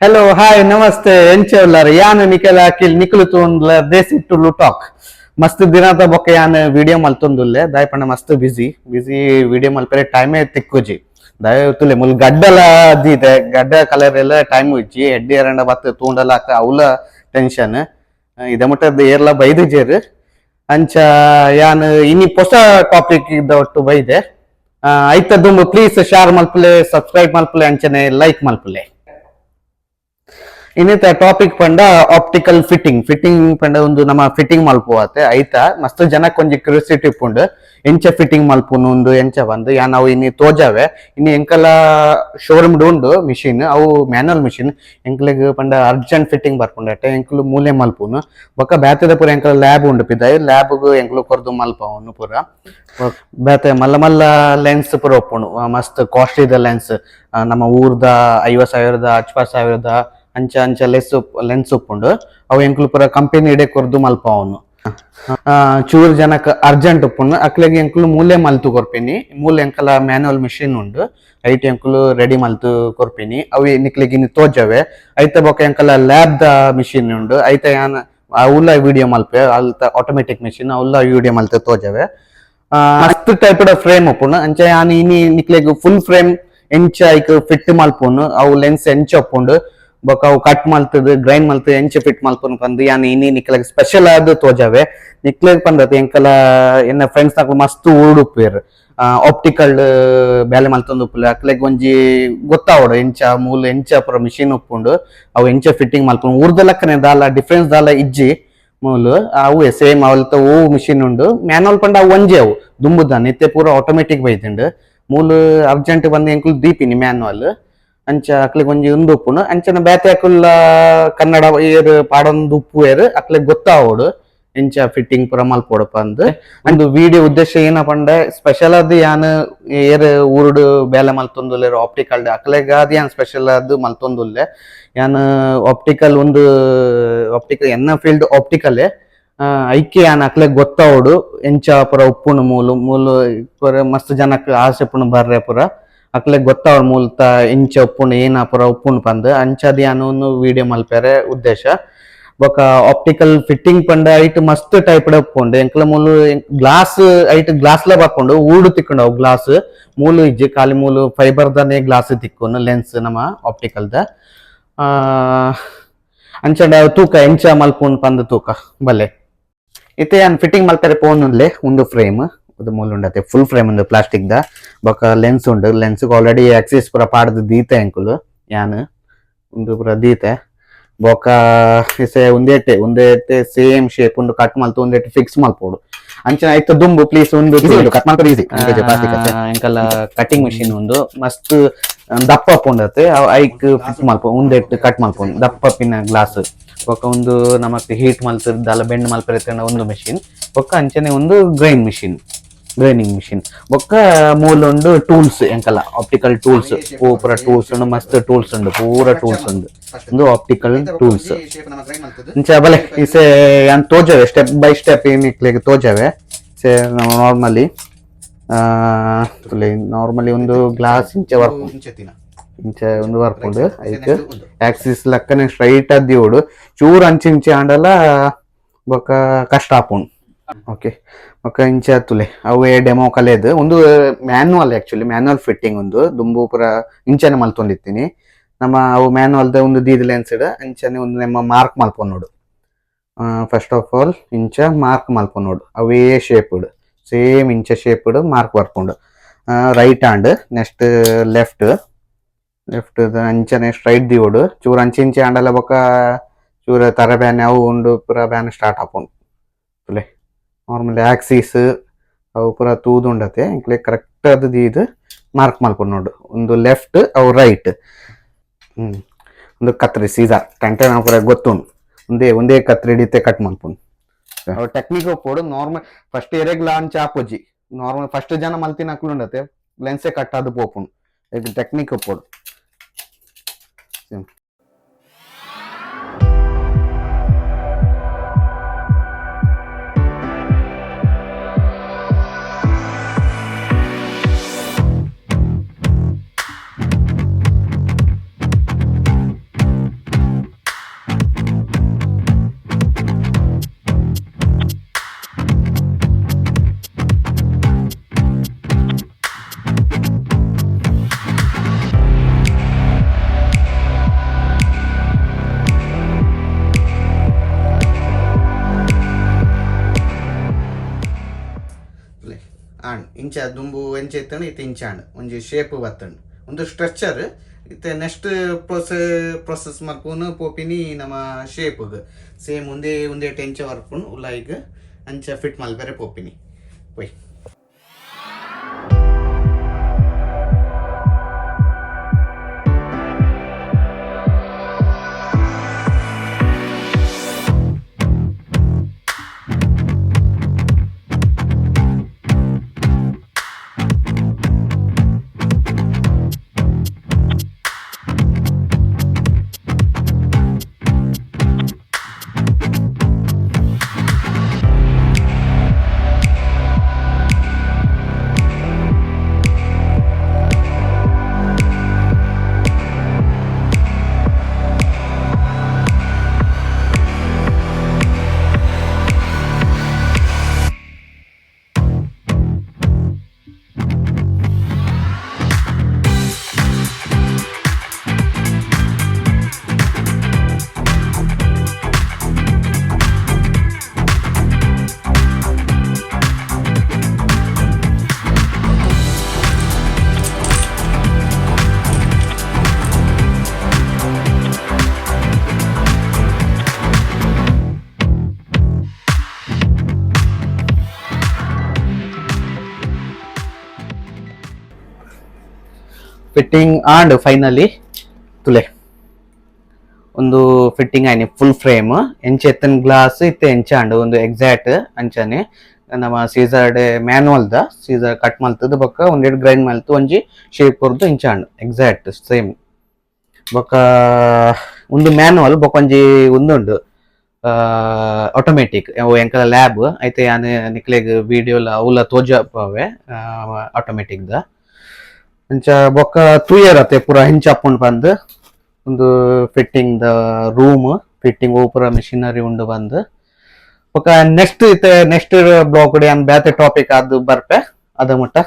Hello, hi, namaste. ಎಂಚ ಉಲ್ಲಾರ? ಯಾನ್ ನಿಕಲ ಅಖಿಲ್, ನಿಕುಲು ತೂಂದ್ಲ ದೇಸಿ ಟುಲು ಟಾಕ್. ಮಸ್ತ್ ದಿನದ ಬೊಕ್ಕ ಯಾನ್ ವಿಡಿಯೋ ಮಲ್ತೊಂದುಲ್ಲೆ. ದಾಯೆ ಪಂಡ ಮಸ್ತ್ ಬಿಸಿ ಬಿಸಿ, ವಿಡಿಯೋ ಮಲ್ಪೆರೆ ಟೈಮೇ ತಿಕ್ಕುಜಿ. ದಾಯೆ ತುಲೆ ಮುಲ್ ಗಡ್ಡಲ ದೀತೆ, ಗಡ್ಡ ಕಲರ್ ಎಲ್ಲ ಟೈಮ್ ಇಜ್ಜಿ. ಎಡ್ಡೆ ಎರಡ ಬತ್ತು ತೂಂಡಲ ಅಕ್ಕ ಅವಲ ಟೆನ್ಷನ್ ಇದ ಮುಟ್ಟದ ಏರ್ಲ ಬೈದಿಜೇರು. ಅಂಚ ಯಾನ್ ಇನಿ ಹೊಸ ಟಾಪಿಕ್ ಇದ್ದ ಒಟ್ಟು ಬೈದೆ. ಐತ ದುಂಬು ಪ್ಲೀಸ್ ಶೇರ್ ಮಲ್ಪುಲೆ, ಸಬ್ಸ್ಕ್ರೈಬ್ ಮಲ್ಪುಲೆ, ಅಂಚನೆ ಲೈಕ್ ಮಲ್ಪುಲೆ. ಇನ್ನಿತ ಟಾಪಿಕ್ ಪಂಡ optical fitting. Fitting ಪಂಡ ಒಂದು ನಮ್ಮ ಫಿಟ್ಟಿಂಗ್ ಮಲ್ಪುವಾತೆ. ಐತ ಮಸ್ತ್ ಜನಕ್ಕೆ ಒಂಜಿ ಕ್ಯೂರಿಯಾಸಿಟಿ ಉಪ್ಪುಂಡು, ಎಂಚ ಫಿಟ್ಟಿಂಗ್ ಮಲ್ಪುನು ಉಂದು ಎಂಚ ಬಂದು. ಯಾನ್ ಅವು ಇನಿ ತೋಜಾವೆ. ಇನಿ ಎಂಕಲ ಶೋರೂಮ್ ಉಂಡು ಮಿಷಿನ್, ಅವು ಮ್ಯಾನುವಲ್ ಮಿಷಿನ್. ಎಂಕ್ಲೆಗ್ ಪಂಡ ಅರ್ಜೆಂಟ್ ಫಿಟ್ಟಿಂಗ್ ಬರ್ಪುಂಡು, ಎಂಕುಲು ಮೂಲೆ ಮಲ್ಪುನು. ಬೊಕ್ಕ ಬ್ಯಾತೆದ ಪೂರ ಎಂಕಲ ಲ್ಯಾಬ್ ಉಂಡು ಪಿದಾಯಿ, ಲ್ಯಾಬ್ ಎಂಕುಲು ಕೊರ್ದು ಮಲ್ಪವನು ಪೂರ. ಬೇತೆ ಮಲ್ಲ ಮಲ್ಲ ಲೆನ್ಸ್ ಪೂರ ಉಪ್ಪುಂಡು, ಮಸ್ತ್ ಕಾಸ್ಟ್ಲಿ ಲೆನ್ಸ್. ನಮ್ಮ ಊರ್ದ 50,000ದ 10,000ದ ಅಂಚ ಅಂಚ ಲೆಸ್ ಲೆನ್ಸ್ ಉಪ್ಪುಂಡು. ಅವು ಎಂಕುಲು ಪೂರ ಕಂಪನಿ ಇಡೆ ಕೊರ್ದು ಮಲ್ಪವನು. ಚೂರು ಜನಕ್ ಅರ್ಜೆಂಟ್ ಉಪ್ಪುಂಡು, ಅಕ್ಲೆಗ್ ಎಂಕುಲು ಮೂಲೆ ಮಲ್ತು ಕೊರ್ಪಿನಿ. ಮೂಲೆ ಎಂಕಲ ಮ್ಯಾನುವಲ್ ಮಿಷಿನ್ ಉಂಡು, ಐಟ್ ಎಂಕುಲು ರೆಡಿ ಮಲ್ತು ಕೊರ್ಪಿನಿ. ಅವು ನಿಕ್ಲೆಗ್ ಇನಿ ತೋಜವೆ. ಐತ ಬೊಕ್ಕ ಎಂಕಲ ಲ್ಯಾಬ್ ದ ಮಿಷಿನ್ ಉಂಡು, ಐತ ಯಾನ್ ಅವುಲ ವಿಡಿಯೋ ಮಲ್ಪೆ. ಅಲ್ತ ಆಟೋಮೆಟಿಕ್ ಮಿಷಿನ್, ಅವುಲ ವಿಡಿಯೋ ಮಲ್ತೆ ತೋಜವೆ. ಮಸ್ತ್ ಟೈಪ್ ಫ್ರೇಮ್ ಉಪ್ಪುಂಡು. ಅಂಚ ಯಾನ್ ಇನಿ ನಿಕ್ಲೆಗ್ ಫುಲ್ ಫ್ರೇಮ್ ಎಂಚ ಐಕ್ ಫಿಟ್ ಮಲ್ಪುನು, ಅವು ಲೆನ್ಸ್ ಎಂಚ ಉಪ್ಪುಂಡು, ಬೊಕ್ಕ ಅವು ಕಟ್ ಮಲ್ತದ್ ಗ್ರೈಂಡ್ ಮಲ್ತ್ ಎಂಚ ಫಿಟ್ ಮಲ್ಪುನು ಪಂದ್ ಯಾನ್ ಇನಿ ನಿಕ್ಲೆಗ್ ಸ್ಪೆಷಲ್ ಆದ್ ತೋಜಾವೆ. ನಿಕ್ಲೆಗ್ ಪಂದತ್ ಎಂಕಲ ಎನ್ನ ಫ್ರೆಂಡ್ಸ್ ನಕುಲು ಮಸ್ತ್ ಊರುಡು ಉಪ್ಪುವೆರ್, ಆಪ್ಟಿಕಲ್ ಬೇಲೆ ಮಲ್ತೊಂದು ಉಪ್ಪುಲೆ. ಅಕ್ಲೆಗ್ ಒಂಜಿ ಗೊತ್ತಾವೊಡು ಎಂಚ ಮೂಲ ಎಂಚ ಪೂರ ಮಿಷಿನ್ ಉಪ್ಪುಂಡು, ಅವು ಎಂಚ ಫಿಟ್ಟಿಂಗ್ ಮಲ್ಪುನು. ಊರ್ದ ಲೆಕ್ಕನೆ ದಾಲ ಡಿಫ್ರೆನ್ಸ್ ದಾಲ ಇಜ್ಜಿ ಮೂಲು, ಅವು ಸೇಮ್. ಅವಲ್ತ ಓ ಮಿಷಿನ್ ಉಂಡು. ಮ್ಯಾನುವಲ್ ಪಂಡ ಅವು ಒಂಜಿ, ಅವು ದುಂಬುದ. ಇತ್ತೆ ಪೂರ ಆಟೋಮೆಟಿಕ್ ಬೈದುಂಡು. ಮೂಲು ಅರ್ಜೆಂಟ್ ಬಂದು ಎಂಕುಲು ದೀಪಿನಿ ಮ್ಯಾನುವಲ್. ಅಂಚ ಅಕ್ಲೆಗ್ ಒಂಜಿ ಉಂದು ಉಪ್ಪುಂಡು. ಅಂಚನ ಬೇತೆ ಅಕುಲ್ಲ ಕನ್ನಡ ಏರ್ ಪಾಡೊಂದು ಉಪ್ಪುವೆರ್, ಅಕ್ಲೆಗ್ ಗೊತ್ತಾವೊಡು ಎಂಚ ಫಿಟ್ಟಿಂಗ್ ಪೂರ ಮಲ್ಪೊಡು ಪಂದ್. ಒಂದು ವಿಡಿಯೋ ಉದ್ದೇಶ ಏನ ಪಂಡ, ಸ್ಪೆಷಲ್ ಆದ್ ಯಾನ್ ಏರ್ ಊರುಡು ಬೇಲೆ ಮಲ್ತೊಂದುಲ್ಲೆರ್ ಆಪ್ಟಿಕಲ್, ಅಕ್ಲೆಗಾದ್ ಯಾನ್ ಸ್ಪೆಷಲ್ ಆದ್ ಮಲ್ತೊಂದುಲ್ಲೆ. ಯಾನ್ ಆಪ್ಟಿಕಲ್ ಒಂದು ಆಪ್ಟಿಕಲ್ ಎನ್ನ ಫೀಲ್ಡ್ ಆಪ್ಟಿಕಲ್. ಐಕೆ ಯಾನ್ ಅಕ್ಲೆಗ್ ಗೊತ್ತಾವೊಡು ಎಂಚ ಪೂರ ಉಪ್ಪುಂಡು. ಮೂಲು ಮೂಲು ಪೂರ ಮಸ್ತ್ ಜನಕ್ ಆಸೆ ಉಪ್ಪುಂಡು ಬರ್ರೆ ಪೂರ. ಅಕ್ಲೆಗ್ ಗೊತ್ತಾವೊಡು ಮೂಲ್ತ ಎಂಚ ಉಪ್ಪುಂಡು, ಏನ ಪೂರ ಉಪ್ಪುಂಡು ಪಂದ್. ಅಂಚಾದ್ ಯಾನ್ ವಿಡಿಯೋ ಮಲ್ಪೆರೆ ಉದ್ದೇಶ. ಬೊಕ ಆಪ್ಟಿಕಲ್ ಫಿಟ್ಟಿಂಗ್ ಪಂಡ ಐಟ್ ಮಸ್ತ್ ಟೈಪ್ ಉಪ್ಪುಂಡು. ಎಂಕಲ ಮೂಲು ಗ್ಲಾಸ್, ಐಟ್ ಗ್ಲಾಸ್ ಲ ಬರ್ಪುಂಡು. ಊಡು ತಿಕ್ಕುಂಡು ಅವು ಗ್ಲಾಸ್, ಮೂಲು ಇಜ್ಜಿ. ಖಾಲಿ ಮೂಲು ಫೈಬರ್ ದನೇ ಗ್ಲಾಸ್ ತಿಕ್ಕುನು ಲೆನ್ಸ್ ನಮ್ಮ ಆಪ್ಟಿಕಲ್ ದ. ಅಂಚಂಡ ತೂಕ ಎಂಚ ಮಲ್ಪುಂಡು ಪಂದ್ ತೂಕ ಬಲ್ಲೆ. ಇತ್ತೆ ಯಾನ್ ಫಿಟ್ಟಿಂಗ್ ಮಲ್ಪೆರೆ ಪೋನುಲ್ಲೆ. ಒಂದು ಫ್ರೇಮ್ ಉಂದು ಮೂಲು ಉಂಡತೆ, ಫುಲ್ ಫ್ರೇಮ್ ಉಂದು ಪ್ಲಾಸ್ಟಿಕ್ ದ. ಬೊಕ ಲೆನ್ಸ್ ಉಂಡು. ಲೆನ್ಸ್ ಆಲ್ರೆಡಿ ಆಕ್ಸಿಸ್ ಪೂರ ಪಾಡ್ದು ದೀತೆ ಎಂಕುಲು. ಯಾನ್ ಉಂದು ಪೂರ ದೀತೆ. ಬೊಕ ಇಸೆ ಉಂದೆಟೆ ಉಂದೆಟೆ ಸೇಮ್ ಶೇಪ್ ಉಂಡು. ಕಟ್ ಮಲ್ತು ಉಂದೆಟ್ ಫಿಕ್ಸ್ ಮಲ್ಪೊಡು. ಅಂಚನೆ ಐತ ದುಂಬು ಪ್ಲೀಸ್ ಉಂದು ಕಟ್ ಮಾಡ್ತಾರೆ ಈಸಿ ಪ್ಲಾಸ್ಟಿಕ್. ಎಂಕಲ ಕಟಿಂಗ್ ಮಿಷಿನ್ ಉಂದು. ಮಸ್ತ್ ದಪ್ಪ ಉಂಡತೆ, ಐಕ್ ಫಿಟ್ ಮಲ್ಪ ಉಂದೆಟ್ ಕಟ್ ಮಲ್ಪೊಂದು ದಪ್ಪ ಪಿನ್ನ ಗ್ಲಾಸ್. ಬೊಕ ಒಂದು ನಮಕ್ ಹೀಟ್ ಮಲ್ತ್ ದಾಲ ಬೆಂಡ್ ಮಲ್ಪೆರೆ ಒಂದು ಮಿಷಿನ್. ಬೊಕ್ಕ ಅಂಚನೆ ಒಂದು grind machine, grinding machine. ಬೊಕ್ಕ ಮೂಲ ಉಂಡು ಟೂಲ್ಸ್, ಎಂಕಲ ಆಪ್ಟಿಕಲ್ ಟೂಲ್ಸ್ ಪೂರ ಟೂಲ್ಸ್ ಉಂಡು. ಮಸ್ತ್ ಟೂಲ್ಸ್ ಉಂಡು, ಪೂರ ಟೂಲ್ಸ್ ಉಂಡು. ಒಂದು ಆಪ್ಟಿಕಲ್ ಟೂಲ್ಸ್. ಇಂಚ ಬಲೆ ಇಸೆ ಯಾನ್ ತೋಜವೆ, step by step ನಿಕ್ಲೆಗ್ ತೋಜವೆ. ಸೆ ನಾವು ನಾರ್ಮಲಿ ನಾರ್ಮಲಿ ಒಂದು ಗ್ಲಾಸ್ ಇಂಚ ವರ್ಕ್ ಇಂಚ ಒಂದು ಬರ್ಪುಂಡು. ಐಕ್ ಆಕ್ಸಿಸ್ ಲೆಕ್ಕನೆ ಸ್ಟ್ರೈಟ್ ಆದ್ ಚೂರು ಅಂಚಿಂಚಿ ಆಂಡಲ ಬೊಕ್ಕ ಕಷ್ಟ ಆಪುಂಡು. ಓಕೆ, ಬೊಕ್ಕ ಇಂಚ ತುಲೆ ಅವೇ ಡೆಮೋ ಕಲೆದು ಒಂದು manual, actually manual fitting. ಒಂದು ದುಂಬು ಪೂರ ಇಂಚನೆ ಮಲ್ತೊಂದಿತ್ತೀನಿ ನಮ್ಮ. ಅವು ಮ್ಯಾನುವಲ್ ದ ಒಂದು ದೀದ್ ಲೆನ್ಸ್ ಅಂಚನೆ ಒಂದು ನಮ್ಮ ಮಾರ್ಕ್ ಮಲ್ಪೊನೋಡು. First of all ಇಂಚ ಮಾರ್ಕ್ ಮಲ್ಪೊನೋಡು. ಅವೇ ಶೇಪ್ಡ್ ಸೇಮ್ ಇಂಚ ಶೇಪ್ಡ್ ಮಾರ್ಕ್ ಬರ್ಪುಂಡು. Right hand, next left. Left ಅಂಚನೆ ಸ್ಟ್ರೈಟ್ ದಿವೋಡು. ಚೂರು ಅಂಚಿ ಇಂಚಿ ಆಂಡಲ ಬೊಕ್ಕ ಚೂರು ತರ ಬ್ಯಾನೆ ಅವು ಉಂಡು, ಪೂರ ಬ್ಯಾನ್ ಸ್ಟಾರ್ಟ್ ಆಪುಂಡು. ತುಲೆ ನಾರ್ಮಲ್ ಆಕ್ಸಿಸ್ ಅವು ಪೂರ ತೂದುಂಡತೆ. ಎಂಕ್ಲೆ ಕರೆಕ್ಟ್ ಅದು ದೀದ್ ಮಾರ್ಕ್ ಮಲ್ಪೊನೋಡು. ಒಂದು ಲೆಫ್ಟ್, ಅವು ರೈಟ್. ಒಂದು ಕತ್ರಿ ಸೀಸರ್ ಟೆಂಟೆ ಪೂರ ಗೊತ್ತುಂಡು. ಒಂದೇ ಒಂದೇ ಕತ್ರಿ ಹಿಡಿತೆ ಕಟ್ ಮಲ್ಪುಂಡು. ಅವು ಟೆಕ್ನಿಕ್ ಒಪ್ಪೋಡು. ನಾರ್ಮಲ್ ಫಸ್ಟ್ ಎರೆಗ್ ಲಾಂಚ್ ಆಪುಜಿ. ನಾರ್ಮಲ್ ಫಸ್ಟ್ ಜನ ಮಲ್ತಿನ ಅಕ್ಲು ಉಂಡತೆ, ಲೆನ್ಸೆ ಕಟ್ ಆದ್ ಪೋಪುಂಡು. ಟೆಕ್ನಿಕ್ ಒಪ್ಪೋಡು. ಇಂಚ ದುಂಬು ಎಂಚ ಇತ್ತಂಡು ಇತ್ತೆ ಇಂಚಾಂಡ್ ಒಂಜಿ ಶೇಪ್ ಬತ್ತಂಡು ಒಂದು ಸ್ಟ್ರಕ್ಚರ್. ಇತ್ತೆ ನೆಕ್ಸ್ಟ್ ಪ್ರೊಸೆಸ್ ಮಲ್ಪುನು ಪೋಪಿನಿ ನಮ್ಮ ಶೇಪ್ಗ್ ಸೇಮ್ ಒಂದೇ ಒಂದೇ ಎಂಚ ಬರ್ಪುಂಡು ಉಲಾಯಿಗ್ ಅಂಚ ಫಿಟ್ ಮಲ್ಪೆರೆ ಪೋಪಿನಿ ಪೋಯ್. Fitting and finally ತುಲೆ ಒಂದು ಫಿಟ್ಟಿಂಗ್ ಆಯ್ನಿ ಫುಲ್ ಫ್ರೇಮ್ ಎಂಚ ಎತ್ತನ್ ಗ್ಲಾಸ್ ಇತ್ತೆ ಎಂಚಾಂಡ್ ಒಂದು ಎಕ್ಸಾಕ್ಟ್ ಅಂಚನೆ ನಮ್ಮ Caesar manual the Caesar cut ಮಲ್ತದ ಬೊಕ್ಕ ಒಂದೆರಡು ಗ್ರೈಂಡ್ ಮಲ್ತು ಒಂಜಿ ಶೇಪ್ ಕೊರ್ದು ಇಂಚಾಂಡ್ ಎಕ್ಸಾಕ್ಟ್ ಸೇಮ್. ಬೊಕ್ಕ ಒಂದು ಮ್ಯಾನುವಲ್ ಬೊಕ್ಕ ಒಂಜಿ ಉಂದುಂಡು ಆಟೋಮೆಟಿಕ್ ಎಂಕಲ ಲ್ಯಾಬ್ ಐತೆ. ಯಾನ್ ನಿಕ್ಲೆಗ್ ವಿಡಿಯೋ ಅವುಲ ತೋಜಾಪವೆ ಆಟೋಮೆಟಿಕ್ ದ ಅಂಚ. ಬೊಕ್ಕ ತೂಯರ್ ಅತ್ತೆ ಪೂರ ಹೆಂಚ ಅಪ್ಪುಂಡು ಪಂದ್ ಒಂದು fitting the room fitting ಪೂರ ಮಿಷಿನರಿ ಉಂಡು ಬಂದು. ಬೊಕ್ಕ ನೆಕ್ಸ್ಟ್ ಇತ್ತೆ ನೆಕ್ಸ್ಟ್ ಬ್ಲಾಗ್ ಯಾನ್ ಬೇತೆ ಟಾಪಿಕ್ ಅದು ಬರ್ಪೆ ಅದ ಮುಟ್ಟ.